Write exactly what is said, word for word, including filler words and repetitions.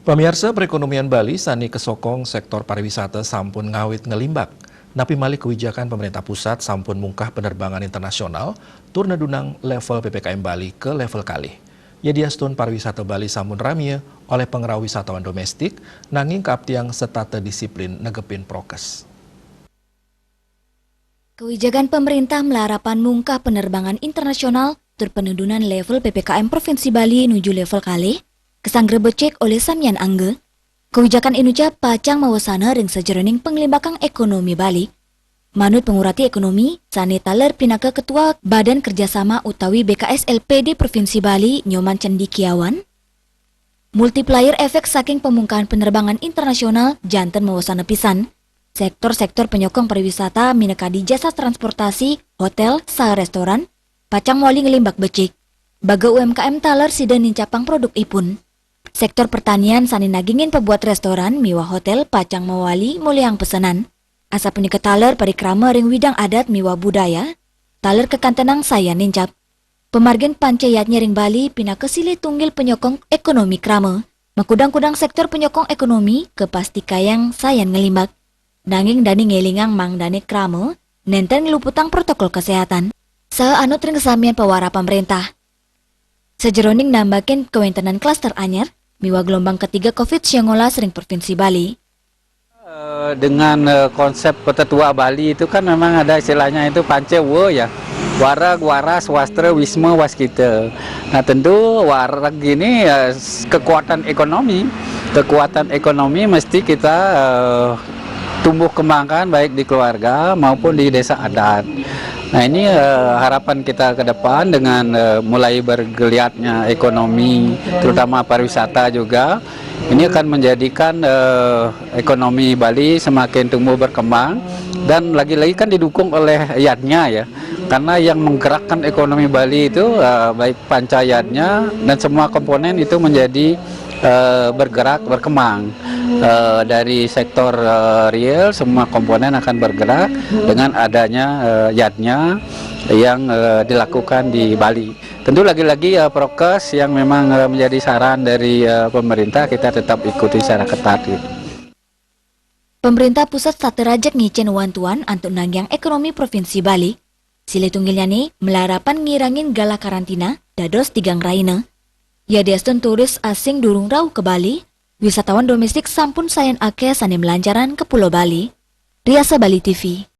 Pamiarsa, perekonomian Bali sané kasokong sektor pariwisata sampun ngawit nglimbak. Napi malih kawijakan pemerintah pusat sampun mungkah penerbangan internasional tur nedunang level P P K M Bali ka level kalih. Yadiastun pariwisata Bali sampun ramia olih pangrauh wisatawan domestik, nanging kaaptiang setata disiplin negepin prokes. Kawijakan pemerintah malarapan mungkah penerbangan internasional tur penedunan level P P K M Provinsi Bali nuju level kalih, kasanggra becik olih samian angga. Kawijakan inucap pacang mawasana ring sajeroning panglimbakang ekonomi Bali. Manut pangurati ekonomi, sané taler pinaka Ketua Badan Kerjasama utawi B K S L P D Provinsi Bali, Nyoman Cendikiawan, multiplier effect saking pamungkahan penerbangan internasional janten mawasana pisan. Sektor-sektor panyokong pariwisata minakadi jasa transportasi, hotel, saha restoran, pacang mawali nglimbak becik. Baga U M K M taler sida nincapang produkipun. Sektor pertanian sané nagingin pabuat restoran miwah hotel pacang mawali molihang pesenan. Asapunika taler parikrama ring widang adat miwah budaya, taler kakantenang sayan nincap. Pamargin panca yadnya ring Bali pinaka silih tunggil panyokong ekonomi krama. Makudang-kudang sektor panyokong ekonomi kapastikayang sayan nglimbak. Nanging dané ngélingang mangdané krama nénten ngluputang protokol kesehatan. Saha anut ring samian pawara pamréntah. Sajeroning nambakin kawéntenan klaster anyar miwah gelombang ketiga covid sembilan belas ring Provinsi Bali. Eh, dengan, eh, konsep Kota Tua Bali itu kan memang ada istilahnya itu panca wa ya. Wareg, waras, wastra, wisma, waskita. Nah, tentu wareg ini, eh, s-, kekuatan ekonomi. Kekuatan ekonomi mesti kita, eh, tumbuh kembangkan baik di keluarga maupun di desa adat. Nah, ini, eh, harapan kita ke depan dengan, eh, mulai bergeliatnya ekonomi, terutama pariwisata juga. Ini akan menjadikan, eh, ekonomi Bali semakin tumbuh berkembang dan lagi-lagi kan didukung oleh yadnya ya. Karena yang menggerakkan ekonomi Bali itu, eh, baik panca yadnya dan semua komponen itu menjadi, eh, bergerak, berkembang. Eh, dari sektor, eh, real, semua komponen akan bergerak dengan adanya, eh, yadnya yang, eh, dilakukan di Bali. Tentu lagi-lagi, eh, prokes yang memang, eh, menjadi saran dari, eh, pemerintah kita tetap ikuti secara ketat gitu. Pemerintah pusat satya rajeg ngicén wantuan antuk nanggiang ekonomi Provinsi Bali. Silih tunggilnyané malarapan ngirangin galah karantina dados tigang rahina. Yadiastun turis asing durung rauh ka Bali, wisatawan domestik sampun sayan akéh sané malancaran ka Pulo Bali. Riasa Bali T V.